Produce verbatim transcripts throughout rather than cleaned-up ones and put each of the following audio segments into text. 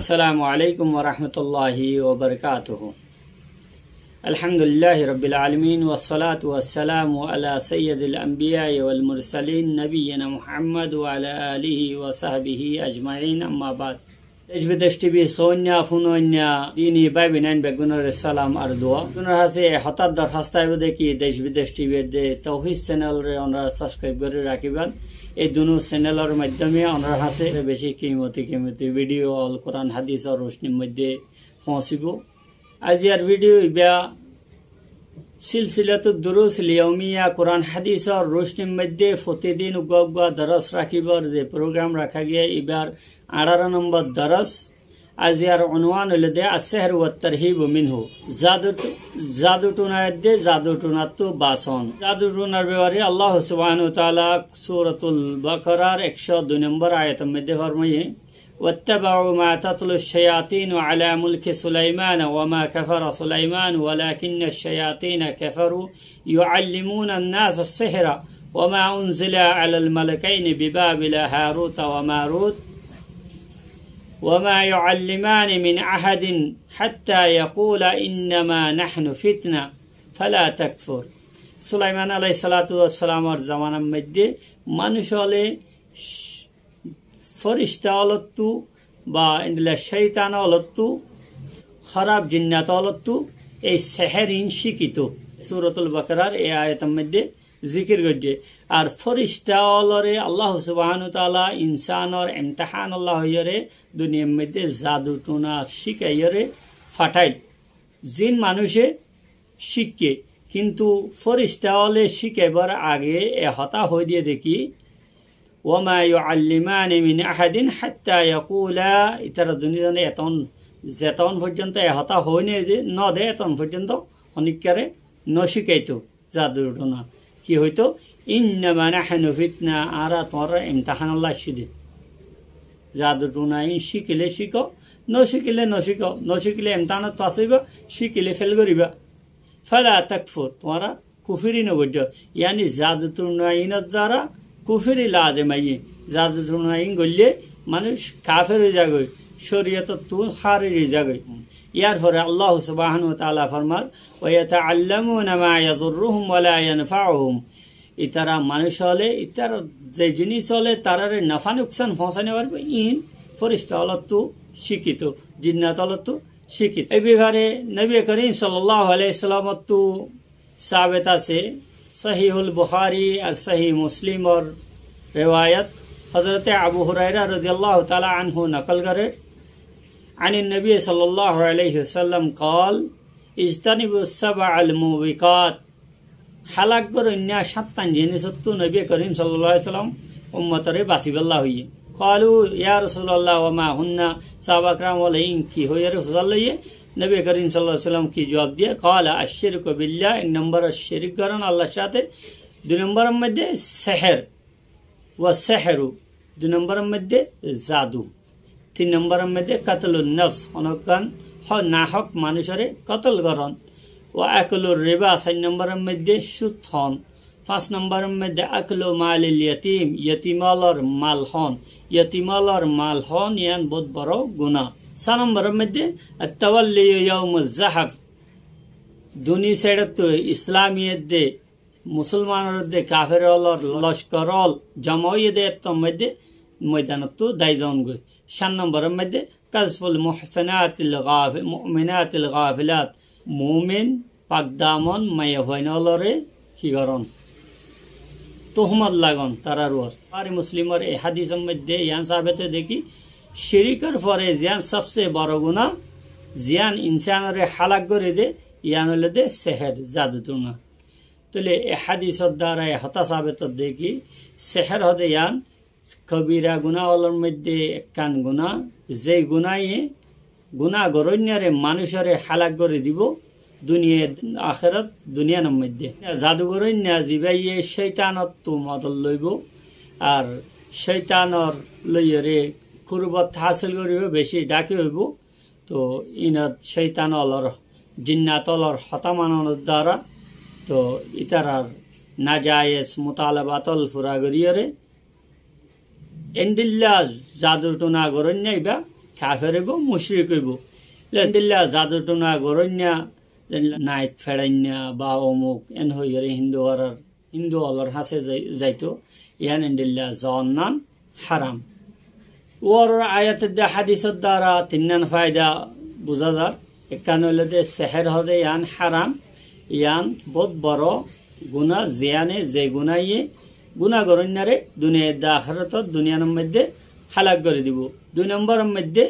السلام عليكم ورحمة الله وبركاته. الحمد لله رب العالمين، والصلاة والسلام على سيد الأنبياء والمرسلين نبينا محمد وعلى آله وصحبه أجمعين، أما بعد. Dec bidec T V sóinna, fúnoinna, dini bái bóinain beggúnoré salam ar dua. Beggúnor hañsé e hotár dorhás táibo de ki, Dec Bidec T V r de Tauhid channel re onora subscribe gorí rakíban. Ei dunú channel or maiddóme onora hañsé beci kimoti kimoti video ol Kuran Hadis or rucnir moiddé foóñsibo. Aijjar video ibá Silsilatud Durus Liyaumiya, Kuran Hadis or rucnir moiddé fotidin uggúa uggúa doros rakíbar ze program raká giyé, ibár añçáro nombor doros. Aijjar unwan óilde As-Sihru wat Tarhibu Minhu. Zadu, zadu thuna edde, zadu thunattú bason. Zadu thunar befare Allah subhanahu wa taala Suratul Baqarar ekcó dui nombor ayator moiddé formaiye, واتبعوا ما تتلو الشياطين على ملك سليمان وما كفر سليمان ولكن الشياطين كفروا يعلمون الناس السحر وما أنزل على الملكين ببابل هاروت وماروت وما يعلمان من أحد حتى يقولا إنما نحن فتنة فلا تكفر. Sulaiman aláihis salatu wassalamor zomanar moiddé manúic óle foricta ólottú ba endilla cóitan ólottú, hóraf jinnat ólottú ei sehér in cíkito. Suratul Baqarar ei ayator moiddé zikir goijjé. Ar foricta ólore Allah subhanahu wa taala insánor imtihán olla hoiyóre duniyar moiddé zadu thuna cíkaiyóre fathail. Zin manúice cíkke, kintu foricta óle cíkaibar age e hotá hoói diyé de ki, وما يعلمان من أحد حتى يقولا, ítara dunú zone etón, zetón foijjonto e hotá hoói no de, no de etón foijjonto honíkkare no cíkaito zadu thuna. Ki hoito? إنما نحن فتنة, añára tuáñrar imtihán olla aiccí de. Zadu thuna in cíkile cíko, no cíkile no cíko, no cíkile imtihánot fas óiba, cíkile fel goríba. فلا تكفر, tuáñra kufiri no goijjó. Yáni zadu thuna inor duara kufiri lazem aiyé. Zadu thuna in goille manúic kafer ói zagói, coriyotottú hárej ói zagói. Yar fore Allah subhanahu wa taala formar, ويتعلمون ما يضرهم ولا ينفعهم. Ítara manúic óle, ítara ze jinis óle tarare nofa nuksan foóñsai no faribo, in foricta ólottú cíkito, jinnat ólottú cíkito. E befare Nobi Korim sallallahu alaihi wasallamottu sabet asé, Sahihul Bukhari ar Sahih Muslimor rewayat, Hozrote Abu Huraira rodiyallahu taala anhu nokol gorer, عن النبي صلى الله عليه وسلم قال: اجتنبوا السبع الموبقات. Hálak goróinna sáttán jinisottú Nobi Korim sallallahu alaihi wasallam ummotore basibálla hoiyé. قالوا: يا رسول الله وما هن؟ Sahaba keram óle in ki hoiyóre fusár loiyé, Nobi Korim sallallahu alaihi wasallam ki juab diyé? قال: الشرك بالله, ek nombor círik gorón Allar sáte, dui nomboror moiddé sehér, والسحر, dui nomboror moiddé zadu, tin nomboror moiddé قتل النفس, honókkan ho-, nahók manúicore kotol gorón, وأكل الربا, sair nomboror moiddé cúd hoón, fañs nomboror moiddé أكل مال اليتيم, yotim ólor mal hoón, yotim ólor mal hoón, yián bout boro guná. Só nomboror moiddé التولي يوم الزحف, duni saidottú Islamiyedde, Musolmanor edde kafer ólor lockor ól zoma óiye de ettór moiddé moidanottú dái zoóngoi. Sát nomboror moiddé قذف المحصنات الغاف-، المؤمنات الغافلات, mumin, pakdamon maiyafuain ólore ki gorón? Tuhumot lagon tarar uore. Bukhari Muslimor e hadisor moiddé yián sabet óiye de ki, círikor fore ziyán sobse boro guná, ziyán insánore hálak gorí de, yián óilde sehér, zadu thuna. Tóile e hadisor duara e hotá sabet óiye de ki, sehér hoó de yián kobira guná ólor moiddé ekkán guná, ze gunáye guná goróinnare manúicore hálak gorí dibo, duniyat akérat duniyanor moiddé. Zadu goróinna zibáye cóitanottú modot loibo, ar cóitanor loiyóre kurbot hásil goríbo, beci dhaki óibo. Toh inot cóitan ólor, jinnat ólor hotá manonor duara, toh ítarar nazayes mutalabat ól fura goríyore, endilla zadu thuna goróinna ibá kafer óibo, mucrik óibo. Endilla zadu tuna goróinna, naith feçainna ba omuk en hoiyóre Hindu ólar, Hindu ólar hañsé zai-, zaito, yián endilla zonnan haram. Uoror ayat edde hadisor dara tinnán faida buza zar. Ekkán óilde seher hode yián haram, yián bout boro guna, ziyane, ze gunaye guna goróinnare duniya edde ahérator duniyanor moidde halak gorí dibo. Dui nomboror moidde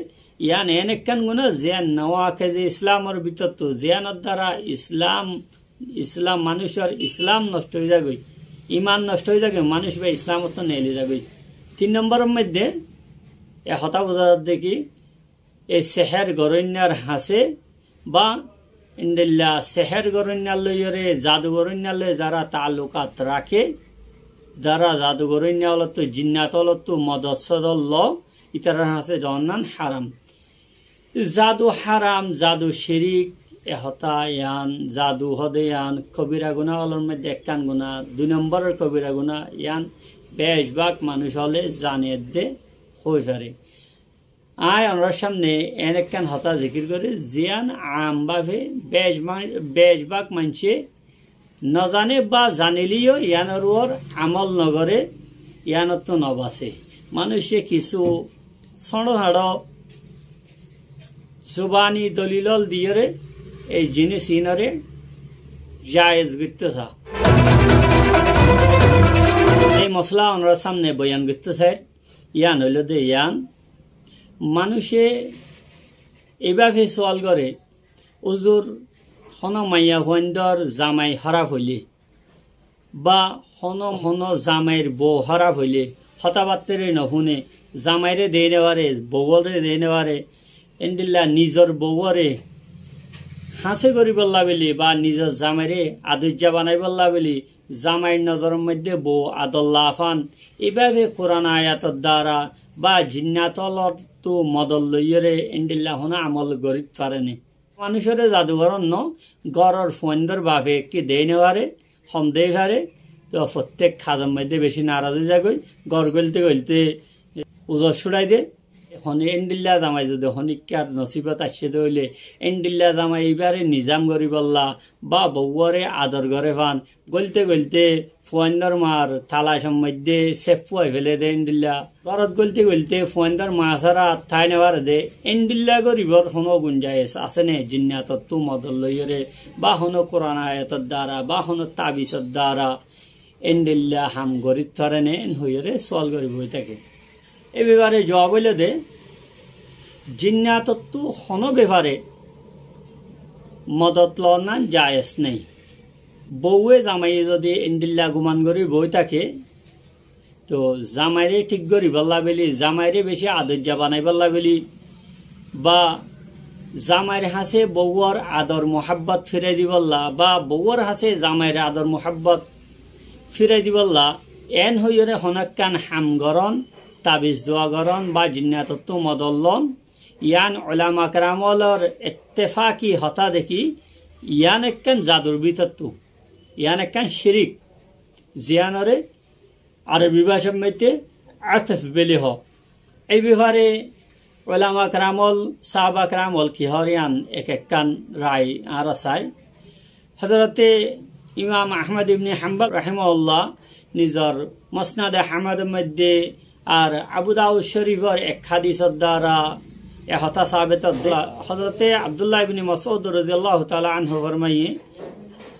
yián en ekkán guna ziyán no ake ze Islamor bútottu, ziyánor dara Islam, Islam manúcor Islam nosto ói zagói, iman nosto ói zagói, manúc ba Islamottu neeli zagói. Tin nomboror moidde e hotá buza zadde ki, e seher goróinnar hañsé ba endilla seher goróinnar loiyóre, zadu goróinnar loi zara taallukat raké, zara zadu goróinna ólottu, jinnat ólottu modot sodot lo, ítarar hañsé zonnan haram. Zadu haram, zadu cirik, e hotá yián, zadu hode yián kobira guna ólor moidde ekkán guna, dui nomboror kobira guna, yián bec bak manúc óle zane edde hoi fare. Añí onorar samne en ekkán hotá zikir gorí, ziyán am bafe bec ma-, bec bak maincé no zane ba zanileyo yiánor uor amol no goré, yiánottu no basé. Manúce kissú soñço soñço zubani dolil ól diyóre ei jinis inore jayez goittó sa. Ei mosala onorar samne boyan goittó sair, yián óilde yián, manúce ei bafe sual goré, uzur, hono maiyafuaindor zamai hóraf óile, ba hono, hono zamair bou hóraf óile, hotábattáre no fúne, zamaire dei no fare, bouwore dei no fare, endilla nizor bouwore hañsé goríbolla buli ba nizor zamaire adoijja banaibólla buli, zamair nozoror moidde bou ador lafan, ei bafe Kuran ayator dara ba jinnat ólottu modot loiyóre endilla hono amol gorít fare né. Manúcore zadu goron no, góror fuaindor bafe ki dei no fare, hom dei fare, to fottek kazor moidde beci naraz ói zagói, gór góilte góilte uzor cúçai de. Hone endilla zamai zodi honikkar nosibot aiccé de óile, endilla zamai ibare nizam goríbolla ba bouwore ador goré fán, góilte góilte fuaindor mar talacor moidde sef fuai fele de endilla. Górot góilte góilte fuaindor ma sára tái no fare de, endilla goríbor hono gunjaic asé né? Jinnatottu modot loiyóre ba hono Kuran ayator dara ba hono tabisor dara endilla ham gorít fare né? En hoiyóre sual gorí boi táke. E befare juab óilde, jinnatottu hono befare modot loonnan jayez nái. Bouwe zamaiye zodi endilla guman gorí boi táke, to zamaire thík goríbolla buli, zamaire beci adoijja banaibólla buli, ba zamair hañsé bouwor ador muhábbot firai dibolla, ba bouwor hañsé zamair ador muhábbot firai dibolla, en hoiyóre hono ekkán ham goron, tabis dua goron ba jinnatottu modot lon, yián ulama keram ólor ittefaki hotá de ki, yián ekkán zadur bútottu, yián ekkán cirik, ziyánore Arobi bácar moidde atf buli hoó. Ei befare ulama keram ól, sáhaba keram ól ki hoór yián ek ekkán rai añára sai. Hozorote Imam Ahmad ibne Hambal rahimahullah nizor Musnade Ahmador moidde ar Abu Dawud Corifor ek hadisor dara e hotá sabit. Hozorote Abdullah ibne Masud rodiyallahu taala anhu formaiye,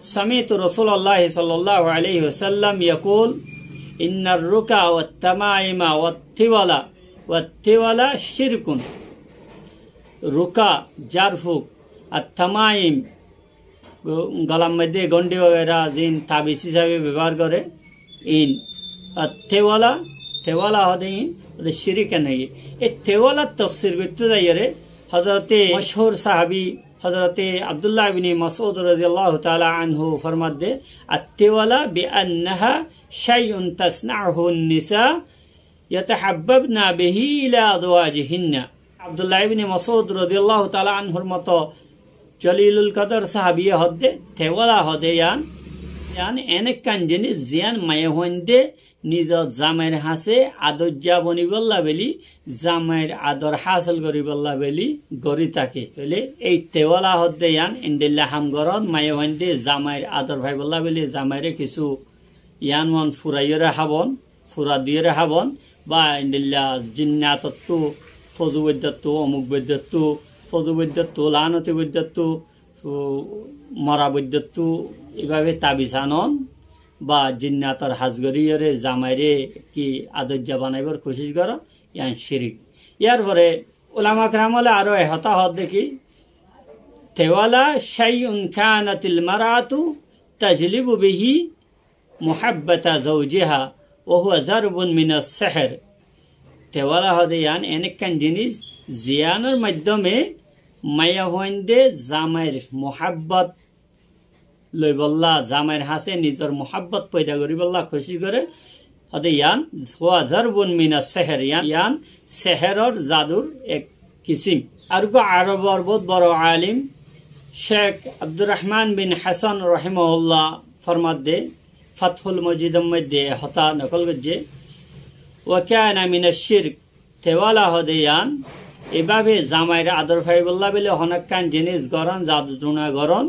سمعت رسول الله صلى الله عليه وسلم يقول: إن الرقى والتمائم والتولى، والتولى شرك. Ruka, jarfuk, ar tamaim, go-, golar moidde gondi wagaira zin tabis hísabe bebohar gore, in. Ar tewala, tewala hode in, hode cirik en hoiye. E tewalar tofsir goitte zaiyore, hozorote mochhur sahabi, hozorote Abdullah ibne Masud rodiyallahu taala anhu formadde, التولى بأنها شيء تصنعه النساء يتحببن به إلى أزواجهن. Abdullah ibne Masud rodiyallahu taala anhur moto jolilul kodor sahabiye hodde, tewala hode yián, yián en ekkán jinis ziyan maiyafuainde nizor zamair hañsé adoijja bonibólla bóli, zamair ador hásil goribólla bóli gorí táke. Tóile ei tewala hoódde yián endilla ham gorón, maiyafuainde zamair ador faibólla bóli zamaire kissú yián uán furaiyóre hábon, fura diyóre hábon, ba endilla jinnatottú, fozu boiddottu, omuk boiddottu, fozu boiddottu, laanoti boiddottu, fo-, mora boiddottu, ibábe tabis anon, ba jinnator has goríyore zamaire ki adoijja banaibor kucíc gorón, yián cirik. Yar fore ulama keram ókkole aró e hotá hoódde ki, tewala shai'un kanatil mar'atu tajlibu bihi muhabbata zawjiha wa huwa darbun minas sihr. Tewala hoódde yián en ekkán jinis, ziyánor maiddome maiyafuainde zamair muhabbot loibólla, zamair hañsé nizor muhabbot foida goribólla kucíc goré, hoódde yián, huwa darbun minas sihr, yián, yián seheror zadur ek kisim. Ar uggwá Arobor bout boro alim Sheikh Abdur Rahman bin Hasan rahimahullah formadde, Fathul Mojidor moiddé e hotá nokol goijjé, wa kana minas shirk, tewala hoódde yián, ibábe zamair ador faibólla bóli honó ekkán jinis gorón, zadu tuna gorón,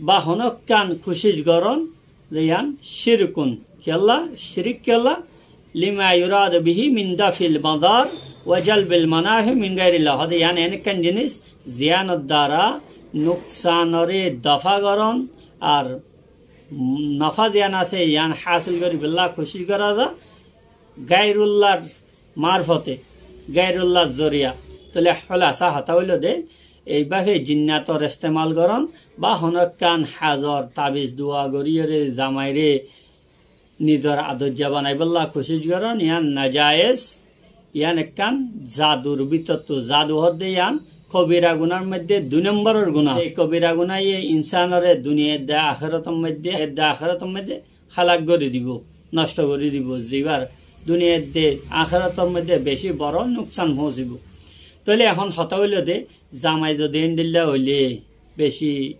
ba honó ekkán kucíc gorón, ze yián cirkun. Kiyólla, cirik kiyólla, lima yuradu bihi min daf'il madar wa jalbil manafi min gairillah. Hoódde yián en ekkán jinis, ziyánor dara nuksanore dofa gorón, ar nafa ziyán asé, yián hásil goribólla kucíc gorá za, gairullar marfote, gairullar zoriya. Tóile hulasa hotá óilde, ibábe jinnator estemal gorón, ba honó ekkán hazor tabis dua goríyore zamaire nizor adoijja banaibólla kucíc gorón, yián najaez, yián ekkán zadur bútottu. Zadu hoódde yián kobira gunar moiddé dui nomboror guna. Ei kobira gunaye insanore duniyat edde ahérator moiddé, edde ahérator moiddé hálak gorí dibou, noctho gorí dibou, zibar duniyat edde ahérator moiddé beci boro nuksan foóñsibou. Tóile ehón hotá óilde, zamai zodi endilla óile, beci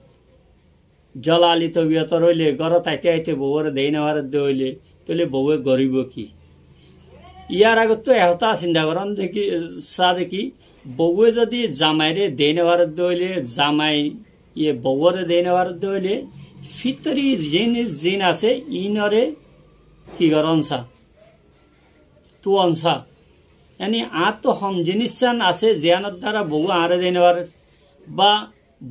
zolali tobiyotor óile, górot aite aite bouwore dei nofaredde óile, tóile bouwe goribou ki? Yar agottú e hotá sinta gorón de ki, sa de ki, bouwe zodi zamaire dei nofaredde óile, zamaiye bouwore dei nofaredde óile, fitori jinis zin asé, inore ki gorón sa? Tuwon sa. Yáni añáttu hom jinis san asé, ziyánor dara bouwe añáre dei nofarer. Ba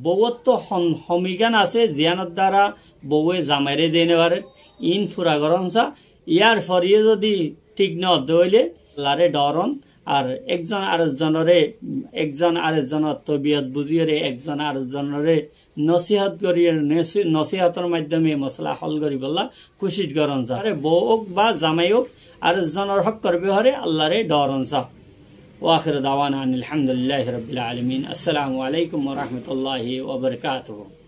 bouwottu hom, hom ikan asé, ziyánor dara bouwe zamaire dei nofarer. In fura gorón sa. Yar fore zodi thík no de óile, Allare dhoron, ar ekzon arekzonore, ekzon arekzonor tobiyot buziyore, ekzon arekzonore nosihot gorí, nosi-, nosihotor maiddome mosala hol goríbolla kucíc goron sa. Are bou ók ba zamai ók, arekzonor hókkor bihore Allare dhoron sa. Wa akhiru dawana anil hamdulillahi rabbil alamin. Assalamu alaikum wa rahmatullahi wa barakatuhu.